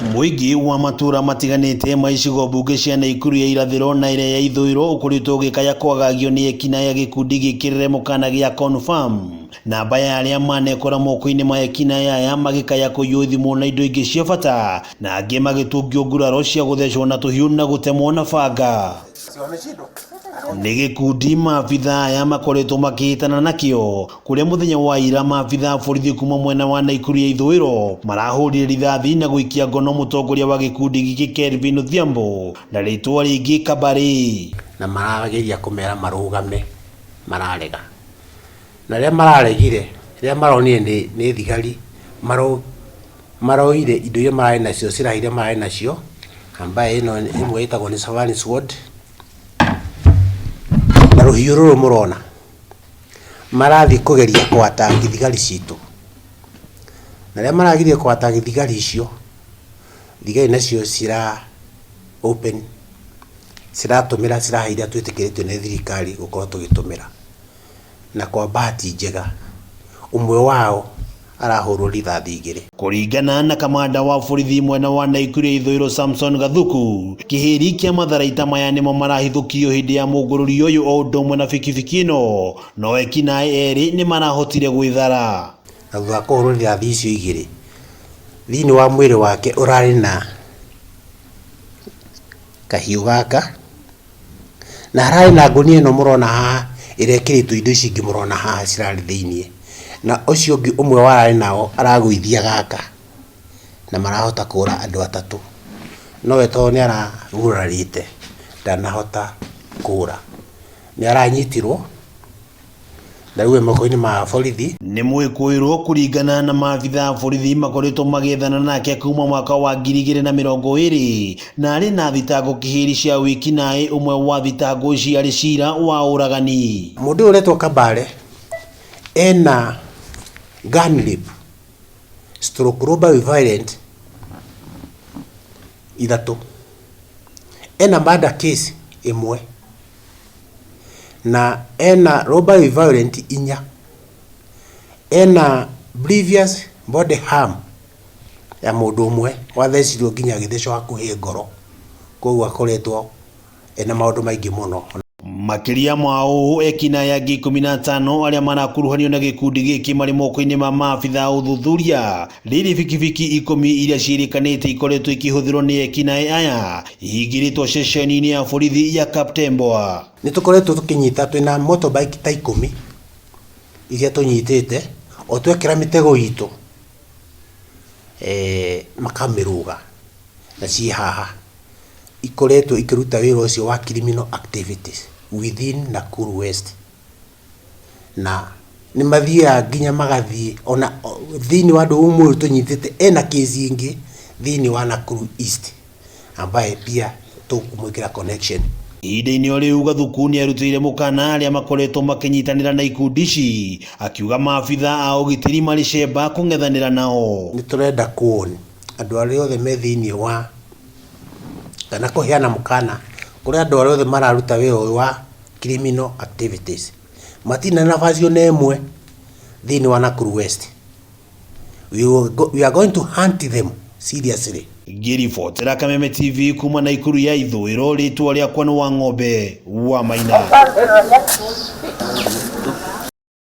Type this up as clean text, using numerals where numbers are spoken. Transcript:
Mũingĩ wa matũra matiganĩte ma icigo mbunge cia Naikuru ya irathĩro na ĩrĩa ya ithũĩro ũkoretwo ũgĩkaya kwagagio nĩ ekinaĩ a gĩkundi gĩkĩrĩre mũkana gĩa Confirm. Namba ya arĩa manekora moko-inĩ ma ekinaĩ aya magĩkaya kũiywo thimũ na indo ingĩ cia bata, na angĩ magĩtungio nguraro cia gũthecwo na tũhiũ na gũtemwo na banga. Nĩ gĩkundi maabitha aya makoretwo makĩhĩtana nakĩo kũrĩa mũthenya wa ira maabitha a borithi kuma mwena wa Naikuru ya ithũĩro marahũrire rithathi na gũikia ngono mũtongoria wa gĩkundi gĩkĩ Kelvin Odhiambo na rĩtwa rĩngĩ Kabarĩ. Na marageria kũmera marũgame mararega. Na rĩrĩa mararegire, rĩrĩa maronire nĩ thigari, maroire indo iria mararĩ nacio, silaha iria mararĩ nacio, ambaye ĩno ĩmwe ĩtagwo nĩ Savani sword, na rũhiũ rũrũ mũrona, marathiĩ kũgeria kũ attack thigari citũ. Na rĩrĩa marageria kũ attack thigari icio, thigari nacio cira open, ciratũmĩra silaha iria twĩtĩkĩrĩtio nĩ thirikari gũkorwo tũgĩtũmĩra. Na kwa bahati njega, ũmwe wao arahũrwo rithathi igĩrĩ. Kũringana na kamanda wa borithi mwena wa Naikuru ya ithũĩro Samson Gathuku, kĩhĩri kĩa matharaita maya nĩmo marahithũkirio hĩndĩ ya mũngũrũri ũyũ o ũndũ ũmwe na bikibiki ĩno, no ekinaĩ erĩ nĩ marahotire gwĩthara. Na thutha wa kũhũrwo rithathi icio igĩrĩ, thĩinĩ wa mwĩrĩ wake ũrarĩ na kahiũ gaka, na hararĩ na ngũnia ĩno mũrona haha ĩrĩa ĩkĩrĩtwo indo ici ingĩ mũrona haha cirarĩ thĩiniĩ. Na ũcio ũngĩ ũmwe wararĩ nao aragũithia gaka na marahota kũra andũ atatũ. No we tondũ nĩ aragurarĩte ndanahota kũra. Nĩ aranyitirwo na rĩu e moko-inĩ ma borithi. Nĩ mwĩkũĩrwo kũringana na maabitha a borithi makoretwo magĩethana nake kuma mwaka wa 2020 na arĩ na thitango kĩhĩri cia wĩkinaĩ, ũmwe wa thitango ici arĩ cira wa ũragani. Mũndũ ũyũ ũretwo Kabare ena gun rape stroke robbery violent ithatũ, ena murder case ĩmwe, na ena robbery violent inya, ena previous body harm ya mũndũ ũmwe wathecirwo nginya agĩthecwo hakuhĩ ngoro, koguo akoretwo ena maũndũ maingĩ mũno. Makĩria ma ũũ, ekinaĩ angĩ 15 arĩa marakuruhanio na gĩkundi gĩkĩ marĩ moko-inĩ ma maabitha a ũthuthuria. Rĩrĩ bikibiki 10 iria ciĩrĩkanĩte ikoretwo ikĩhũthĩrwo nĩ ekinaĩ aya ihingĩrĩtwo ceceni-inĩ ya borithi ya Kaptembwa. Nĩ tũkoretwo tũkĩnyita twĩna motorbike ta 10 iria tũnyitĩte o twekĩra mĩtego itũ makamĩrũga na ciĩ haha ikoretwo ikĩruta wĩra ũcio wa criminal activities within Nakuru West. Na nĩ mathiaga nginya magathiĩ ona thĩinĩ wa andũ ũmwe ũyũ tũnyitĩte ena case ĩngĩ thĩinĩ wa Nakuru East ambaye pia tũkũmwĩkĩra connection. Ihinda-inĩ o rĩu Gathuku nĩ arutĩire mũkana arĩa makoretwo makĩnyitanĩra na ikundi ici, akiuga maabitha a ũgitĩri marĩ cemba kũng'ethanĩra nao. Nĩ tũrenda kũ warn andũ arĩa othe me thĩinĩ wa kana kũheana mũkana kũrĩ andũ arĩa othe mararuta wĩra ũyũ wa criminal activities. Matirĩ na nafasi ona ĩmwe thĩinĩ wa Nakuru West. We are going to hunt them seriously. Ngĩribotera Kameme TV kuma Naikuru ya ithũĩro, rĩtwa rĩakwa nĩ Wang'ombe wa Maina.